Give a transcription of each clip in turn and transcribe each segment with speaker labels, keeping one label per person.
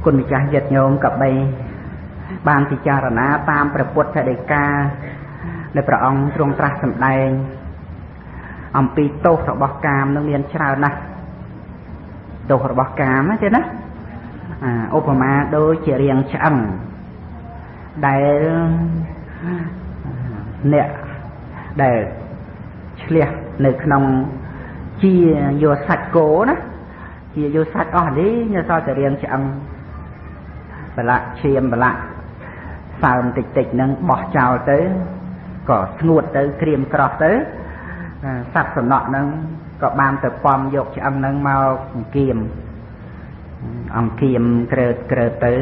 Speaker 1: គុណម្ចាស់ញាតិញោមកបីបានពិចារណាតាមព្រះពុទ្ធដីកាដែលព្រះអង្គទ្រង់ត្រាស់សម្ដែងអំពីទោសរបស់កាមនឹងមានច្រើនណាស់ទោសរបស់កាមណាទេណាឧបមាដូចជារាងឆ្អឹងដែលអ្នកដែលឆ្លះនៅក្នុងជាយកសាច់គោណាជាយកសាច់អស់នេះនៅសល់តែរាងឆ្អឹងប្រឡាក់ឈាមប្រឡាក់សើមតិចតិចនឹងបោះចោលទៅក៏ស្ងួតទៅក្រៀមក្រោះទៅសត្វសំណក់នឹងក៏បានទៅពំយកឆ្អឹងនឹងមកអង្គៀមអង្គៀមក្រើតក្រើតទៅ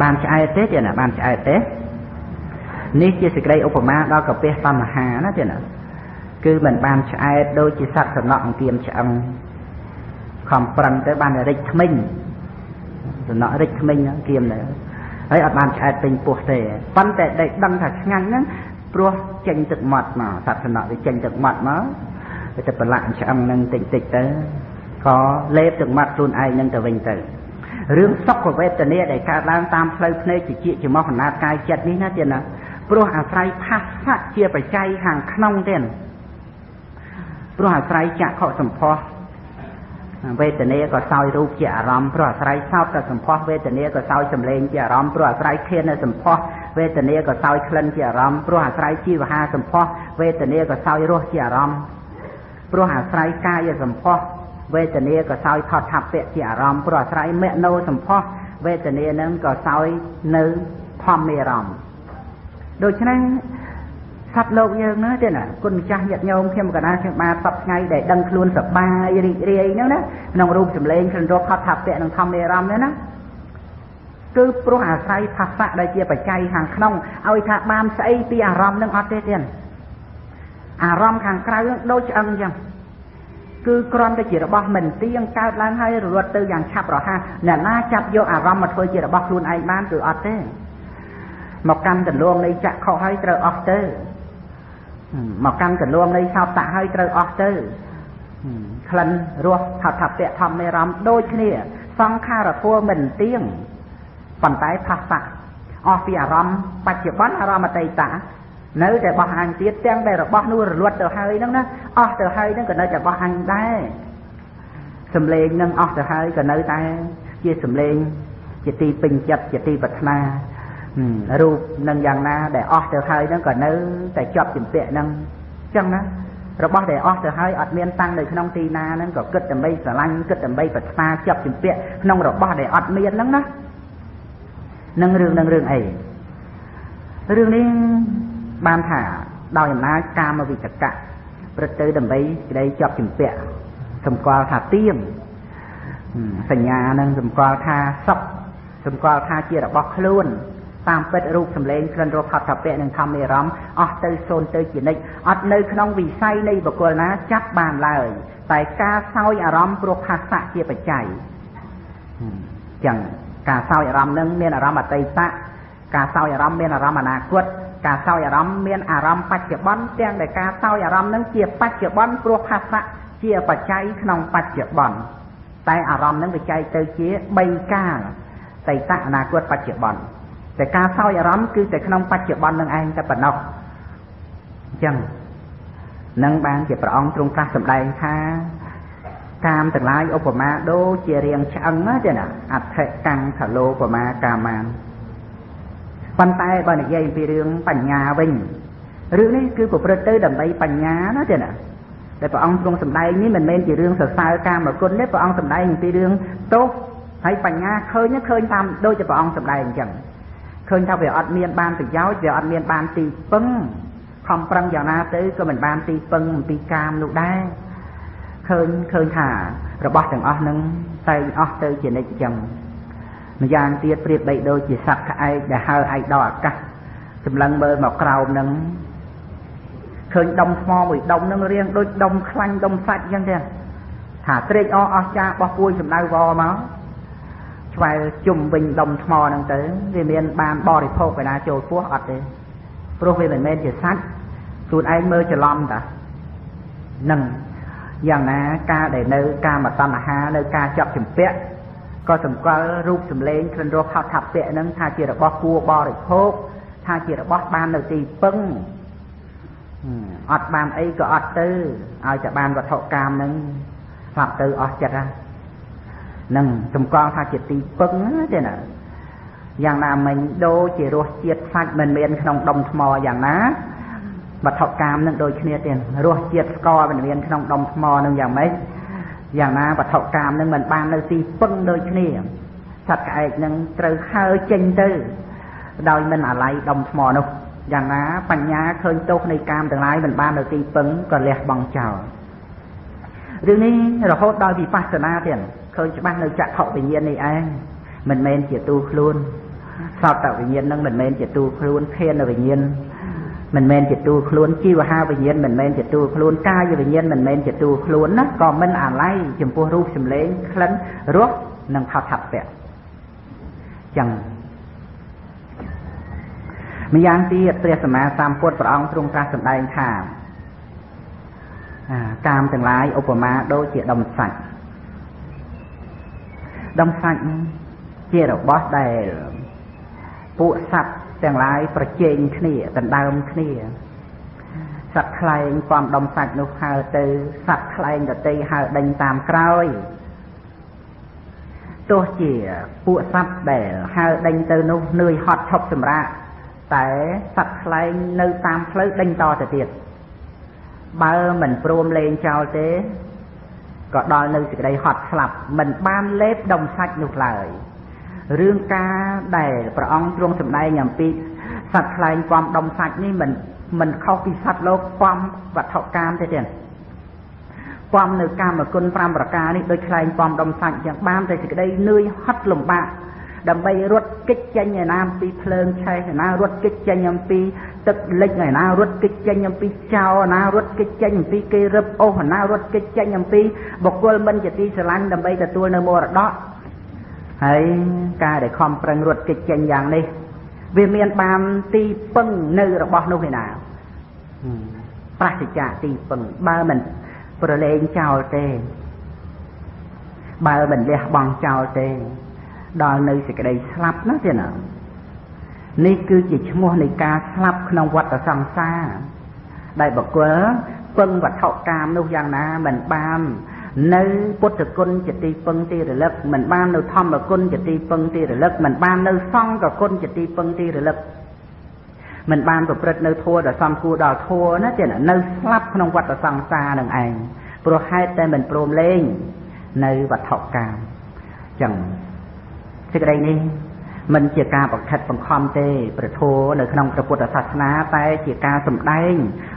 Speaker 1: បានឆ្អែតទេទេណាបានឆ្អែតទេនេះជាសេចក្តីឧបមាដល់កាពះតណ្ហាណាទេណាគឺមិនបានឆ្អែតដូចជាសត្វសំណក់អង្គៀមឆ្អឹងខំប្រឹងទៅបានរិចថ្មិញសំណក់រិចថ្មិញអង្គៀមទៅហើយអត់បានឆ្អែតពេញពោះទេប៉ុន្តែដឹងថាឆ្ងាញ់ហ្នឹងព្រោះចេញទឹកមាត់មកសត្វសំណក់វាចេញទឹកមាត់មកវាទៅប្រឡាក់ឆ្អឹងហ្នឹងតិចតិចទៅក៏លេបទឹកមាត់ខ្លួនឯងហ្នឹងទៅវិញទៅរឿងសុខវេទនាដែលកើតឡើងតាមផ្លូវភ្នែកជាច្រមុះកណ្ដាលកាយចិត្តនេះណាទៀតណាព្រោះអាស្រ័យផាសៈជាបច្ច័យខាងក្នុងទៀតព្រោះអាស្រ័យចក្ខុសម្ផស្សវេទនាក៏សោយរូបជាអារម្មណ៍ព្រោះអាស្រ័យសោតសម្ផស្សវេទនាក៏សោយសម្លេងជាអារម្មណ៍ព្រោះអាស្រ័យធានសម្ផស្សវេទនាក៏សោយក្លិនជាអារម្មណ៍ព្រោះអាស្រ័យជីវហាសម្ផស្សវេទនាក៏សោយរសជាអារម្មណ៍ព្រោះអាស្រ័យកាយសម្ផស្សវេទនាក៏សោយថតថពៈជាអារម្មណ៍ព្រោះអាស្រ័យមនោសម្ផស្សវេទនានឹងក៏សោយនៅធម្មារម្មណ៍ដូច្នេះសត្វលោកយើងណាទេណាគុណម្ចាស់ញាតិញោមខ្ញុំកណ្ដាលខ្ញុំបាទសប្ថ្ងៃដែលដឹងខ្លួនសប្បាយរីករាយហ្នឹងណាក្នុងរូបសម្លេងក្លិនរសផតថពៈនិងធម្មារម្មណ៍ហ្នឹងណាគឺព្រោះអាស្រ័យផាសៈដែលជាបច្ច័យខាងក្នុងឲ្យថាបានស្អីពីអារម្មណ៍នឹងអត់ទេទេអារម្មណ៍ខាងក្រៅនឹងដូចឆ្អឹងអញ្ចឹងគឺគ្រាន់តែជារបស់មិនទៀងកើតឡើងហើយរត់ទៅយ៉ាងឆាប់រហ័សអ្នកណាចាប់យកអារម្មណ៍មកធ្វើជារបស់ខ្លួនឯងបានគឺអត់ទេមកកាន់កន្លងនៃចក្ខុហើយត្រូវអស់ទៅមកកាន់កន្លងនៃសោតៈហើយត្រូវអស់ទៅក្លិនរសថតពៈធម្មារម្មណ៍ដូចគ្នាសង្ខារធម៌មិនទៀងប៉ុន្តែផាសៈអស់ពីអារម្មណ៍បច្ចុប្បន្នអារម្មណ៍អតីតនៅតែបោះអញទៀតទាំងដែលរបស់នោះរលត់ទៅហើយហ្នឹងណាអស់ទៅហើយហ្នឹងក៏នៅតែបោះអញដែរសំលេងនឹងអស់ទៅហើយក៏នៅតែជាសំលេងជាទីពេញចិត្តជាទីប្រាថ្នារូបនឹងយ៉ាងណាដែលអស់ទៅហើយហ្នឹងក៏នៅតែជាប់ជំពាក់ហ្នឹងអញ្ចឹងណារបស់ដែលអស់ទៅហើយអត់មានតាំងនៅក្នុងទីណាហ្នឹងក៏គិតដើម្បីស្រឡាញ់គិតដើម្បីប្រាថ្នាជាប់ជំពាក់ក្នុងរបស់ដែលអត់មានហ្នឹងណានឹងរឿងនឹងរឿងអីរឿងនេះបានថាដោយអំណាចកាមវិតកៈព្រឹត្តទៅដើម្បីក្តីជាប់ជំពាក់សម្គាល់ថាទៀងសញ្ញានឹងសម្គាល់ថាសុខសម្គាល់ថាជារបស់ខ្លួនតាមពិតរូបសម្លេងក្លិនរសផតពៈនិងធម្មារម្មណ៍អស់ទៅសូន្យទៅជានិច្ចអត់នៅក្នុងវិស័យនៃបុគ្គលណាចាប់បានឡើយតែការសោយអារម្មណ៍ព្រោះផាសៈជាបច្ច័យចឹងការសោយអារម្មណ៍នឹងមានអារម្មណ៍អតីតការសោយអារម្មណ៍មានអារម្មណ៍អនាគតការសោយអារម្មណ៍មានអារម្មណ៍បច្ចុប្បន្នទាំងដែលការសោយអារម្មណ៍នឹងជាបច្ចុប្បន្នព្រោះផាសៈជាបច្ច័យក្នុងបច្ចុប្បន្នតែអារម្មណ៍នឹងវាចែកទៅជា3កាលអតីតអនាគតបច្ចុប្បន្នតែការសោយអារម្មណ៍គឺតែក្នុងបច្ចុប្បន្ននឹងឯងតែប៉ុណ្ណោះអញ្ចឹងនឹងបានជាព្រះអង្គទ្រង់ត្រាស់សម្ដែងថាកាមទាំងឡាយឧបមាដូចជារាងឆ្អឹងណាទេណាអដ្ឋិកੰខលោបមាកាមានប៉ុន្តែបើនិយាយពីរឿងបញ្ញាវិញរឿងនេះគឺប្រព្រឹត្តទៅដើម្បីបញ្ញាណាទេណាដែលព្រះអង្គទ្រង់សម្ដែងនេះមិនមែនជារឿងសរសើរកាមគុណទេព្រះអង្គសម្ដែងពីរឿងទោសហើយបញ្ញាឃើញឃើញតាមដូចជាព្រះអង្គសម្ដែងអញ្ចឹងឃើញថាវាអត់មានបានប្រយោជន៍វាអត់មានបានទីពឹងខំប្រឹងយ៉ាងណាទៅក៏មិនបានទីពឹងអំពីកាមនោះដែរឃើញថារបស់ទាំងអស់នឹងតែងអស់ទៅជានិច្ចអញ្ចឹងម្យ៉ាងទៀតប្រៀបបីដូចជាសត្វក្អែកដែលហើរឯកដល់អាកាសសម្លឹងមើលមកក្រោមនឹងឃើញដុំថ្មមួយដុំនឹងរៀងដូចដុំខ្លាញ់ដុំសាច់អញ្ចឹងទេថាត្រេកអរអស្ចារ្យបោះពួយសម្ដៅវមកឆ្វែលជុំវិញដុំថ្មហ្នឹងទៅវាមានបានបរិភោគឯណាចូលពោះអត់ទេព្រោះវាមិនមែនជាសាច់ខ្លួនឯងមើលច្រឡំតានឹងយ៉ាងណាការដែលនៅកាមតណ្ហានៅការចាប់ជំពាក់ ក៏សម្គាល់រូបសម្លេងក្លិនរសផោដ្ឋពៈនឹងថាជារបស់គួរបរិភោគថាជារបស់បាននៅទីពឹងអត់បានអីក៏អត់ទៅឲ្យតែបានវត្ថុកាមនឹងស្លាប់ទៅអស់ចិត្តហ្នឹងសម្គាល់ថាជាទីពឹងទេណាយ៉ាងណាមិញដូចជារសជាតិសាច់មិនមានក្នុងដុំថ្មយ៉ាងណាវត្ថុកាមនឹងដូចគ្នាទេរសជាតិស្ករមិនមានក្នុងដុំថ្មនឹងយ៉ាងម៉េចយ៉ាងណាវត្ថុកាមនឹងមិនបាននៅទីពឹងដូចគ្នាសត្វក្អែកនឹងត្រូវហើរចេញទៅដោយមិនអាល័យដុំថ្មនោះយ៉ាងណាបញ្ញាឃើញទោសនៃកាមទាំងឡាយមិនបាននៅទីពឹងក៏លះបង់ចោលរឿងនេះរហូតដល់វិបស្សនាទៀតឃើញច្បាស់នៅចក្ខុវិញ្ញាណនេះឯងមិនមែនជាទូខ្លួនសោតវិញ្ញាណនឹងមិនមែនជាទូខ្លួនធានវិញ្ញាណមិនមែនជាទូខ្លួនជីវហាវិញ្ញាណមិនមែនជាទូខ្លួនកាយវិញ្ញាណមិនមែនជាទូខ្លួនណាក៏មិនអាល័យចំពោះរូបសម្លេងក្លិនរសនិងផោដ្ឋពៈចឹងម្យ៉ាងទៀតព្រះសម្មាសម្ពុទ្ធព្រះអង្គទ្រង់ត្រាស់សម្ដែងថាកាមទាំងឡាយឧបមាដូចជាដុំសាច់ដុំសាច់ជារបស់ដែលពួកសត្វទាំងឡាយប្រជែងគ្នាដណ្ដើមគ្នាសត្វខ្លែងពំដុំសាច់នោះហើទៅសត្វខ្លែងដទៃហើដេញតាមក្រោយទោះជាពួកសត្វដែលហើដេញទៅនោះនឿយហត់ឈប់សម្រាកតែសត្វខ្លែងនៅតាមផ្លូវដេញតទៅទៀតបើមិនព្រមលេងចោលទេក៏ដល់នៅសេចក្តីហត់ស្លាប់មិនបានលេបដុំសាច់នោះឡើយរឿងការដែលព្រះអង្គទ្រង់សម្ដែងអំពីសត្វខ្លែងពំដុំសាច់នេះមិនខុសពីសត្វលោកពំវត្ថុកាមទេទេពំនៅកាមគុណ5ប្រការនេះដូចខ្លែងពំដុំសាច់យ៉ាងបានតែសេចក្តីនឿយហត់លំបាកដើម្បីរត់គេចចេញឯណាអំពីភ្លើងឆេះឯណារត់គេចចេញអំពីទឹកលិចឯណារត់គេចចេញអំពីចោរឯណារត់គេចចេញអំពីគេរឹបអូសឯណារត់គេចចេញអំពីបុគ្គលមិនជាទីស្រឡាញ់ដើម្បីទទួលនៅមរតកហើយការដែលខំប្រឹងរត់គេចចេញយ៉ាងនេះវាមានបានទីពឹងនៅរបស់នោះឯណាប្រសិជ្ជៈទីពឹងបើមិនប្រឡែងចោលទេបើមិនលះបង់ចោលទេដល់នៅសេចក្តីស្លាប់ណាទេណានេះគឺជាឈ្មោះនៃការស្លាប់ក្នុងវដ្តសង្សារដែលបុគ្គលពឹងវត្ថុកាមនោះយ៉ាងណាមិនបាននៅពុទ្ធគុណជាទីពឹងទីរលឹកមិនបាននៅធម្មគុណជាទីពឹងទីរលឹកមិនបាននៅសង្ឃគុណជាទីពឹងទីរលឹកមិនបានប្រព្រឹត្តនៅធម៌ដែលសំគួរដល់ធម៌ណាទេណានៅស្លាប់ក្នុងវដ្តសង្សារនឹងឯងព្រោះហេតុតែមិនព្រមលេងនៅវត្ថុកាមចឹងសេចក្តីនេះមិនជាការបង្ខិតបង្ខំទេព្រះធម៌នៅក្នុងព្រះពុទ្ធសាសនាតែជាការសម្ដែង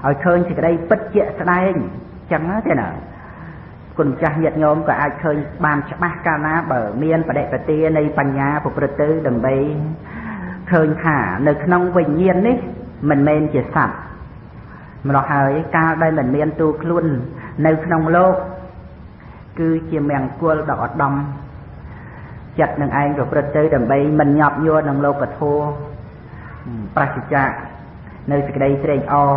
Speaker 1: ឲ្យឃើញសេចក្តីពិតជាក់ស្ដែងចឹងទេណាគុណម្ចាស់ញាតិញោមក៏អាចឃើញបានច្បាស់កាលណាបើមានបដិបទានៃបញ្ញាប្រព្រឹត្តទៅដើម្បីឃើញថានៅក្នុងវិញ្ញាណនេះមិនមែនជាសត្វម្ល៉េះហើយកាលដែលមិនមានទូខ្លួននៅក្នុងលោកគឺជាមង្គលដ៏ឧត្តមចិត្តនឹងឯងប្រព្រឹត្តទៅដើម្បីមិនញាប់ញ័រនឹងលោកធម៌ប្រសិជ្ជៈនៅសេចក្តីត្រេកអរ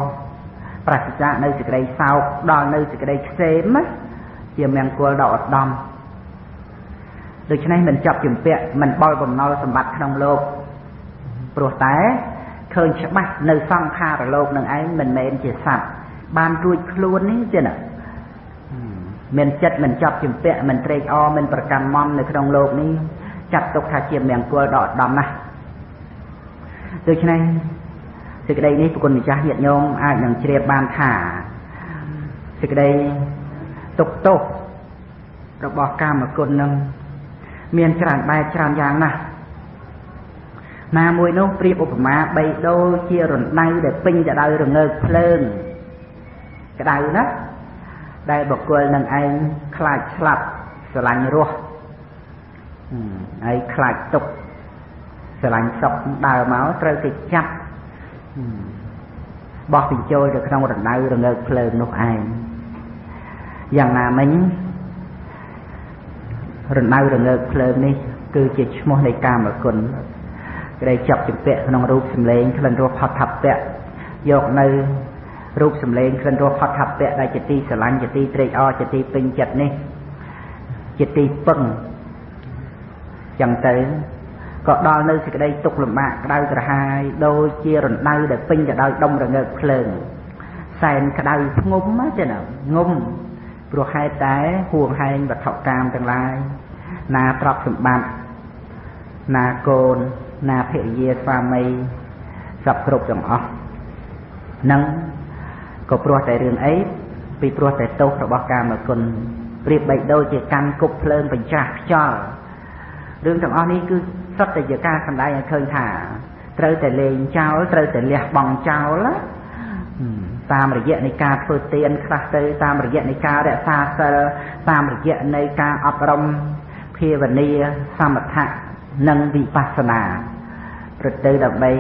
Speaker 1: ប្រសិជ្ជៈនៅសេចក្តីសោកដល់នៅសេចក្តីខ្សែមជាមង្គលដ៏ឧត្តមដូច្នេះមិនចាប់ជំពាក់មិនបល់បំណុលសម្បត្តិក្នុងលោកព្រោះតែឃើញច្បាស់នៅសង្ខារលោកនឹងឯងមិនមែនជាសត្វបានរួចខ្លួននេះទេណាមានចិត្តមិនចាប់ជំពាក់មិនត្រេកអរមិនប្រកាន់មំនៅក្នុងលោកនេះចាត់ទុកថាជាមង្គលដ៏ឧត្តមណាស់ដូច្នេះសេចក្តីនេះប្រគុណម្ចាស់ញាតិញោមអាចនឹងជ្រាបបានថាសេចក្តីទុកទោសរបស់កាមគុណនឹងមានច្រើនបែបច្រើនយ៉ាងណាស់ណាមួយនោះប្រៀបឧបមាបីដូចជារណ្ដៅដែលពេញទៅដោយរងើកភ្លើងក្តៅណាស់ដែលបុគ្គលនឹងឯងខ្លាចស្លាប់ស្រឡាញ់រស់ហើយខ្លាចទុក្ខស្រឡាញ់សុខដើរមកត្រូវគេចាប់បោះបញ្ចូលទៅក្នុងរណ្ដៅរងើកភ្លើងនោះឯងយ៉ាងណាមិញរណ្ដៅរងើកភ្លើងនេះគឺជាឈ្មោះនៃកាមគុណក្តីចាប់ជំពាក់ក្នុងរូបសម្លេងក្លិនរសផោដ្ឋពៈយកនៅរូបសម្លេងក្លិនរសផោដ្ឋពៈដែលជាទីស្រឡាញ់ជាទីត្រេកអរជាទីពេញចិត្តនេះជាទីពឹង ចឹងទៅក៏ដល់នៅសេចក្តីទុក្ខលំបាកក្តៅក្រហាយដូចជារណ្ដៅដែលពេញទៅដោយដុំរងើកភ្លើងសែនក្តៅធ្ងំទេណាងុំព្រោះហេតុតែហួងហែងវត្ថុកាមទាំងឡាយណាទ្រព្យសម្បត្តិណាកូនណាភរិយាស្វាមីសពគ្រប់ទាំងអស់នឹងក៏ព្រោះតែរឿងអីពីព្រោះតែទោសរបស់កាមគុណប្រៀបបីដូចជាកាន់គប់ភ្លើងបញ្ច្រាស់ខ្យល់រឿងទាំងអស់នេះគឺសុទ្ធតែជាការសម្ដែងឲ្យឃើញថាត្រូវតែលេងចោលត្រូវតែលះបង់ចោលតាមរយៈនៃការធ្វើទានខ្លះទៅតាមរយៈនៃការរក្សាសិលតាមរយៈនៃការអប់រំភាវនាសមថៈនិងវិបស្សនាព្រឹត្តទៅដើម្បី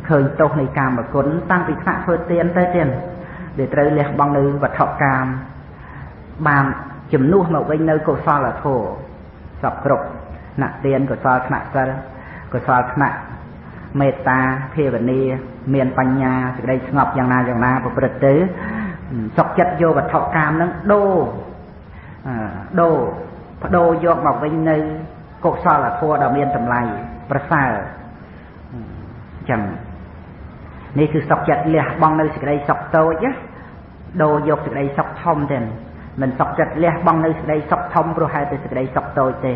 Speaker 1: ឃើញទោសនៃកាមគុណតាំងពីថ្នាក់ធ្វើទានទៅទៀតដែលត្រូវលះបង់នៅវត្ថុកាមបានជំនួសមកវិញនៅកុសលធម៌សពគ្រប់ថ្នាក់ទានកុសលថ្នាក់សិលកុសលថ្នាក់មេត្តាភាវនាមានបញ្ញាសេចក្តីស្ងប់យ៉ាងណាយ៉ាងណាប្រព្រឹត្តទៅសុខចិត្តយកវត្ថុកាមនឹងដូរបដូរយកមកវិញនៅកុសលធម៌ដ៏មានតម្លៃប្រសើរអញ្ចឹងនេះគឺសុខចិត្តលះបង់នៅសេចក្តីសុខតូចណាដូរយកសេចក្តីសុខធំទេមិនសុខចិត្តលះបង់នៅសេចក្តីសុខធំព្រោះហេតុតែសេចក្តីសុខតូចទេ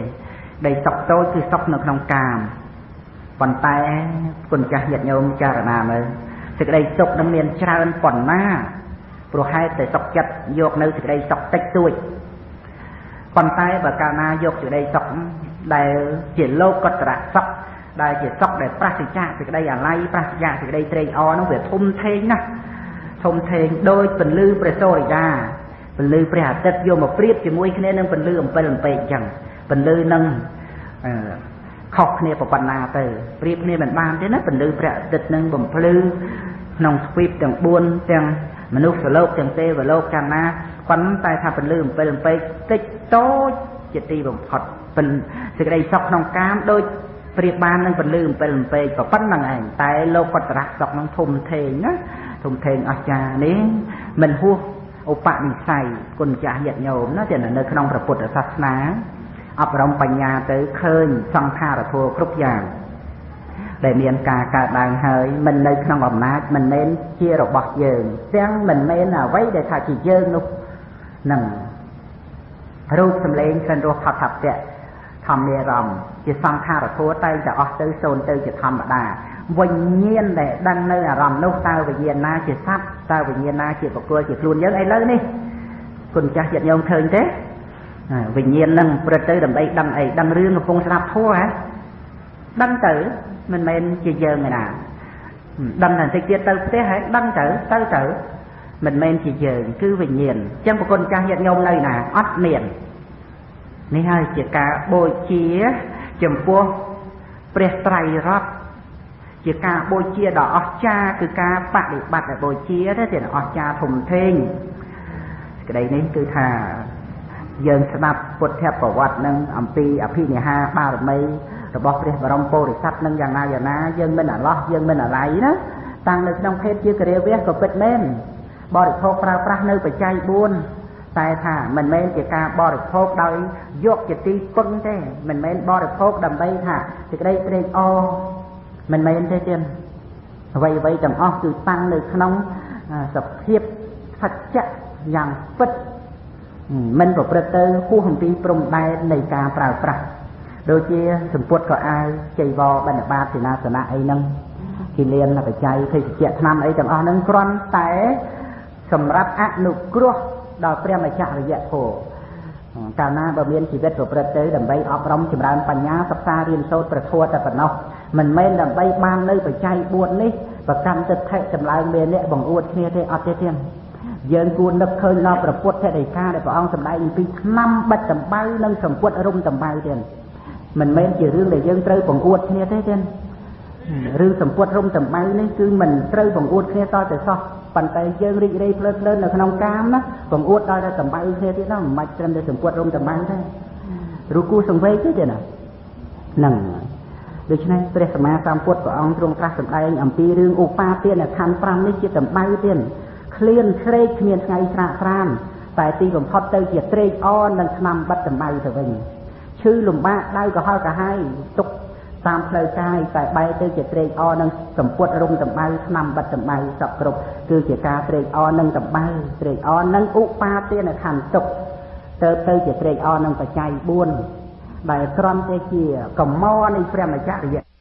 Speaker 1: ដីសុខតូចគឺសុខនៅក្នុងកាមប៉ុន្តែគុណចាស់ញាតិញោមចារណាមើលសេចក្តីសុខនឹងមានច្រើនប៉ុណ្ណាព្រោះហេតុតែសុខចិត្តយកនៅសេចក្តីសុខតិចតួចប៉ុន្តែបើកាលណាយកសេចក្តីសុខដែលជាលោកតរៈសុខដែលជាសុខដែលប្រសិជ្ជៈសេចក្តីអាល័យប្រសិជ្ជៈសេចក្តីត្រេកអរនោះវាធំធេងណាស់ធំធេងដូចពន្លឺព្រះសូរិយាពន្លឺព្រះអាទិត្យយកមកប្រៀបជាមួយគ្នានឹងពន្លឺអំពិលអំពែកអញ្ចឹងពន្លឺនឹងខុសគ្នាប៉ុណ្ណាទៅប្រៀបគ្នាមិនបានទេណាពន្លឺព្រះអាទិត្យនឹងបំភ្លឺក្នុងទ្វីបទាំង4ទាំងមនុស្សលោកទាំងទេវលោកយ៉ាងណាប៉ុន្តែថាពន្លឺអំពិលអំពែកតិចតូចជាទីបំផុតសេចក្តីសុខក្នុងកាមដូចប្រៀបបាននឹងពន្លឺអំពិលអំពែកប៉ុណ្្នឹងឯងតែលោកតរៈសុខនឹងធំធេងណាធំធេងអស្ចារ្យនេះមិនហួសឧបនិស្ស័យគុណចាស់ញាតិញោមណាតែនៅក្នុងព្រះពុទ្ធសាសនាអប់រំបញ្ញាទៅឃើញសង្ខារធម៌គ្រប់យ៉ាងដែលមានការកើតឡើងហើយមិននៅក្នុងអំណាចមិនមែនជារបស់យើងទាំងមិនមែនអ្វីដែលថាជាយើងនោះនឹងរូបសម្លេងក្លិនរសផតពៈធម្មអារម្មណ៍ជាសង្ខារធម៌តែងតែអស់ទៅសូន្យទៅជាធម្មតាវិញ្ញាណដែលដឹងនៅអារម្មណ៍នោះតើវិញ្ញាណណាជាសត្វតើវិញ្ញាណណាជាបុគ្គលជាខ្លួនយើងឥឡូវនេះគុណចាស់ញាតិញោមឃើញទេវិញ្ញាណនឹងព្រឹត្តទៅដើម្បីដឹងអីដឹងរឿងកំពុងស្ដាប់ធម៌ហ៎ដឹងទៅមិនមែនជាយើងឯណាដឹងតែបន្តិចទៀតទៅផ្ទះហើយដឹងទៅទៅមិនមែនជាយើងគឺវិញ្ញាណអញ្ចឹងប្រគុណចាស់ញាតិញោមនៅណាអត់មាននេះហើយជាការបូជាចំពោះព្រះត្រៃរតន៍ជាការបូជាដ៏អស្ចារ្យគឺការបដិបត្តិបូជាទេអស្ចារ្យធំធេងសេចក្តីនេះគឺថាយើងស្ដាប់ពុទ្ធប្រវត្តិនឹងអំពីអភិនិហាបារមីរបស់ព្រះបរមពុរិស័ទនឹងយ៉ាងណាយ៉ាងណាយើងមិនអាឡោះយើងមិនអាល័យណាតាំងនៅក្នុងភេទជាគរិវៈក៏ពិតមែនបរិភោគប្រើប្រាស់នៅបច្ច័យ4តែថាមិនមែនជាការបរិភោគដោយយកជាទីពឹងទេមិនមែនបរិភោគដើម្បីថាសេចក្តីត្រេកអរមិនមែនទេទៀតអ្វីអ្វីទាំងអស់គឺតាំងនៅក្នុងសភាពសច្ចៈយ៉ាងពិតមិនប្រព្រឹត្តទៅហួសអំពីព្រំដែននៃការប្រើប្រាស់ដូចជាសម្ពុតក៏អាវចីវរបិណ្ឌបាតសេនាសនៈអីហ្នឹងគិលានបច្ច័យភេសជ្ជៈថ្នាំអីទាំងអស់ហ្នឹងគ្រាន់តែសម្រាប់អនុគ្រោះដល់ព្រះមច្ចរិយធម៌កាលណាបើមានជីវិតប្រព្រឹត្តទៅដើម្បីអប់រំចម្រើនបញ្ញាសិក្សារៀនសូត្រព្រះធម៌តែប៉ុណ្ណោះមិនមែនដើម្បីបាននៅបច្ច័យ4នេះប្រកាន់ទិដ្ឋិចម្លើយមានអ្នកបង្អួតគ្នាទេអត់ទេទៀតយើងគួរនឹកឃើញដល់ព្រះពុទ្ធដីកាដែលព្រះអង្គសម្ដែងពីថ្នាំបិទដំបៅនិងសម្ពុតរុំដំបៅទៀតមិនមែនជារឿងដែលយើងត្រូវបង្អួតគ្នាទេទៀតរឿងសម្ពុតរុំដំបៅនេះគឺមិនត្រូវបង្អួតគ្នាតតែសោះប៉ុន្តែយើងរីករាយភ្លើតភ្លើននៅក្នុងកាមណាបង្អួតដល់តែដំបៅគ្នាទៀតណាមិនបាច់ត្រឹមតែសម្ពុតរុំដំបៅទេឬគូសង្វេគទេទៀតណាហ្នឹងដូច្នេះព្រះសម្មាសម្ពុទ្ធព្រះអង្គទ្រង់ត្រាស់សម្ដែងអំពីរឿងឧបាទានខណ្ឌ5នេះជាដំបៅទៀតឃ្លានស្រេកគ្មានថ្ងៃស្រាកស្រានតែទីបំផុតទៅជាត្រេកអរនិងថ្នាំបិទដំបៅទៅវិញ ឈឺលំបាកដៅក្រហល់ក្រហាយទុកតាមផ្លូវកាយតែបែរទៅជាត្រេកអរនឹងសម្ពុតរុំតម្បៅឆ្នាំបិទតម្បៅសពគ្រប់គឺជាការត្រេកអរនឹងតម្បៅត្រេកអរនឹងឧបាទានខណ្ឌទុកទៅជាត្រេកអរនឹងបច្ច័យ4ដែលគ្រាន់តែជាកម្មនៃព្រះមច្ចរិយ